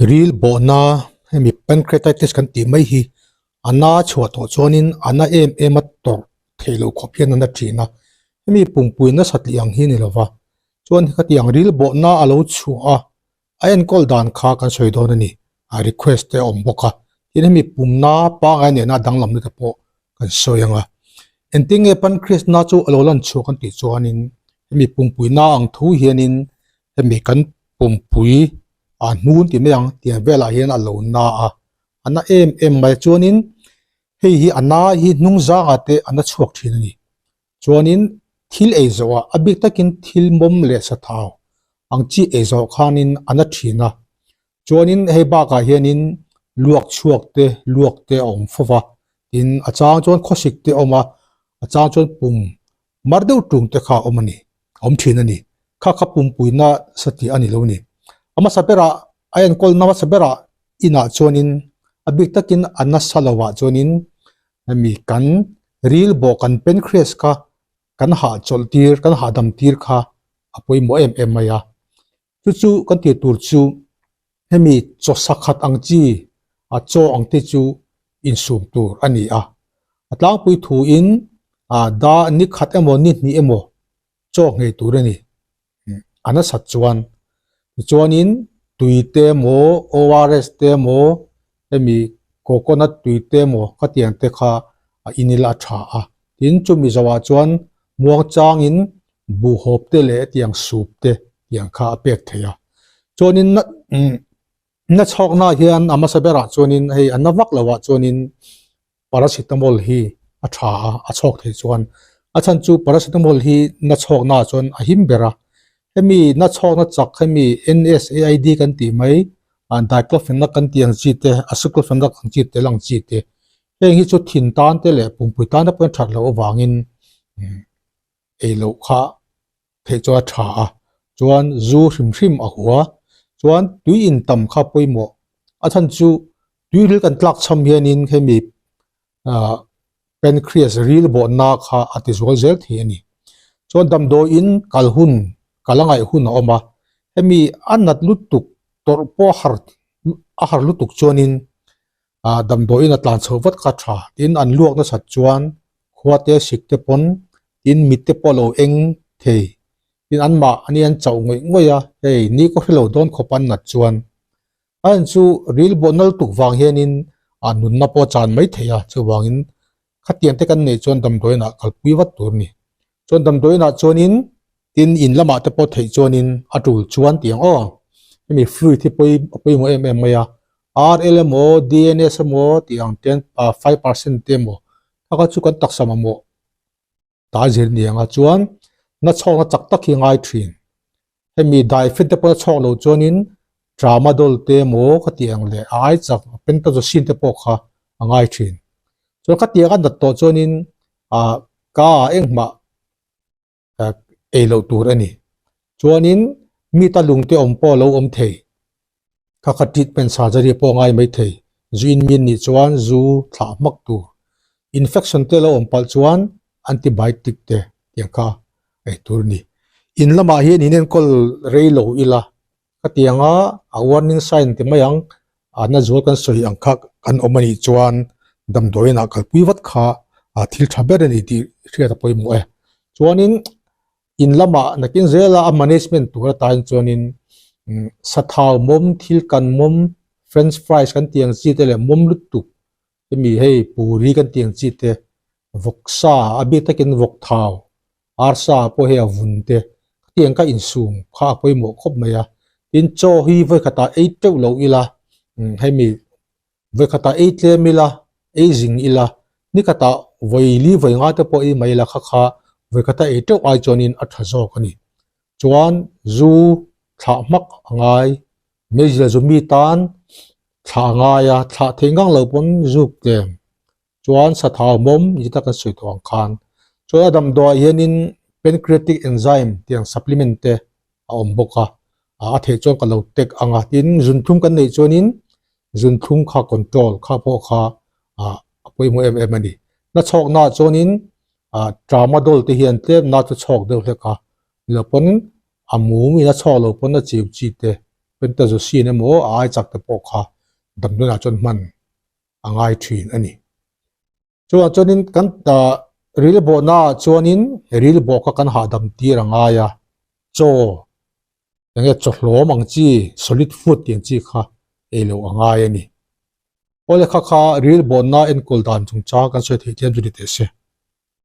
Ril bawhna hemi pancreatitis kan tih mai hi a na chhuah tawh chuanin a na em em a tawrh theih loh khawp hian a na thin a, hemi pumpui nasat leh ang hi a ni lova, chuan khatiang ril bawhna a lo chhuah a, a enkawl dan kha kan sawi dawn a ni, a request te a awm bawk a, tin hemi pumna pangai nena danglamna te pawh kan sawi ang a, engtin nge pancreas na chu a lo lan chhuah kan tih chuanin hemi pumpui na ang thu hianin hemi kan pumpui a hnun tih mai ang tiang velah hian a lo na a, a na em em mai chuanin hei hi a na hi hnung zangah te a na chhuak thin a ni. Chuanin thil ei zawhah a bik takin thil mawm leh sathau ang chi ei zawh khanin a na thin a, chuanin hei bakah hianin luak chhuak te luak te a awm fo va, tin a chang chuan khawsik te a awm a, a chang chuan pum mar deuh tung te kha a awm a ni, a awm thin a ni. Kha kha pumpuina satliah a ni lo a ni. A hmasa berah a enkawlna hmasa berah inah chuanin a bik takin a nasa lovah chuanin hemi kan ril bawh kan pancreas kha kan hahchawlh tir kan hahdam tir kha a pawimawh em em mai a. Chu chu kan tih tur chu hemi chaw sakhat ang chi a chaw ang te chu insum tur a ni a. A tlangpui thuin a da ni khat emaw ni hnih emaw chaw nghei tur a ni. A nasat chuan tichuanin tui te emaw ORS te emaw hemi coconut tui te emaw khatiang te kha a in ila a tha a. Tin chumi zoah chuan muangchangin buhhawp te leh tiang sup te tiang kha a pek thei a. Chuanin na na chhawkna hian a hmasa berah chuanin hei a na vak loh ah chuanin paracetamol hi a tha a, a chhawk thei chuan a chhan chu paracetamol hi na chhawkna ah chuan a him ber a. Hemi na chhawkna chak hemi NSAID kan tih mai diclofenac kan tih ang chi te, aceclofenac ang chi te lang chi te heng hi chu thin tan te leh pumpui tan te pawhin a that loh avangin ei loh kha theih chuan a tha a, chuan zu hrim hrim a hua, chuan tui in tam kha pawimawh, a chhan chu tui ril kan tlak cham hianin hemi ah pancreas ril bawhna kha a ti zual zel thei a ni. Chuan damdawiin kal hun kal a ngaih hun a awm a, hemi a nat lutuk tawrh pawh a har a har lutuk chuanin ah damdawiin a tlan chho vat kha tha tin an luak nasat chuan khua te sik te pawn tin mit te pawh a lo eng thei tin an mah ani an chauh ngawih ngawih a hei ni ka hrelo dawn khawp an nat chuan a en chu ril bawh nal tuk vang hianin ah nunna pawh a chan mai thei a chuvangin khatiang te kan neih chuan damdawiin ah kalpui vat tur a ni chuan damdawiin ah chuanin tin in lamah te pawh theih chuanin a tul chuan tih ang aw hemi fluid hi pawi a pawimawh em em mai a RL emaw DNS emaw tih ang ten 5% te emaw kha kha chu kan taksa mamawh ta zir ni ang a chuan na chhawkna chak tak hi a ngai thin hemi daifin te pawh a chhawk lo chuanin tramadol te emaw ka tih ang leh a ai chak pentazocine te pawh kha a ngai thin chuan khatiang a nat tawh chuanin ah ka ah engmah ei loh tur a ni. Chuanin mita lung te awm pawh a lo awm thei. Kha kha treatment surgery pawh a ngai mai thei. Zu in min nih chuan zu thlah hmak tur. Infection te lo awm palh chuan antibiotic te tiang kha ei tur a ni. In lamah hian in enkawl rei lo ila Khatianga a warning sign ti mai ang, a na zual kan sawi ang kha kan awm a nih chuan damdawiin ah kalpui vat kha thil tha ber a ni tih hriat a pawimawh e. Chuanin in lamah nakin zela a management tur atan chuanin sathau mawm, thil kan mawm, french fries kan tih ang chi te leh mawm lutuk hemi hei puri kan tih ang chi te, vawksa a bik takin vawk thau arsa pawh hei a vun te khatiang ka insum kha a pawimawh khawp mai a, tin chaw hi vawikhatah ei teuh lo ila hemi vawikhatah ei tlem ila ei zing ila nikhatah vawi li vawi nga te pawh ei mai ila kha kha vawikhatah ei teuh ai chuanin a tha zawk a ni. Chuan zu thlah hmak a ngai, meizial zu mi tan thlah a ngai a, thlah theih ngang lo pawn zuk tlem chuan sathau mawm ni tak kan sawi tawh ang khan chuan a damdawiah hianin pancreatic enzyme tiang supplement te a awm bawk a, a theih chuan ka lo tek ang a, tin zunthlum kan neih chuanin zunthlum kha control kha pawh kha ah a pawimawh em em a ni. Nachhawknaah chuanin ah tramadol te hian tlem na chu chhawk deuh hlek a, ni lo pawn a mum in a chhawk lo pawn a chiu chi te. Pentazocine emaw a ai chak te pawh kha damdawiinah chuan hman a ngai thin a ni. Chuvang chuanin kan ril bawhnaah chuanin ril bawh kha kan hahdam tir a ngai a, chaw eng nge chaw hlawm ang chi solid food tih ang chi kha ei loh a ngai a ni. Awle kha kha ril bawhna enkawl dan chungchang kan sawi theih thiam chu ni teh se.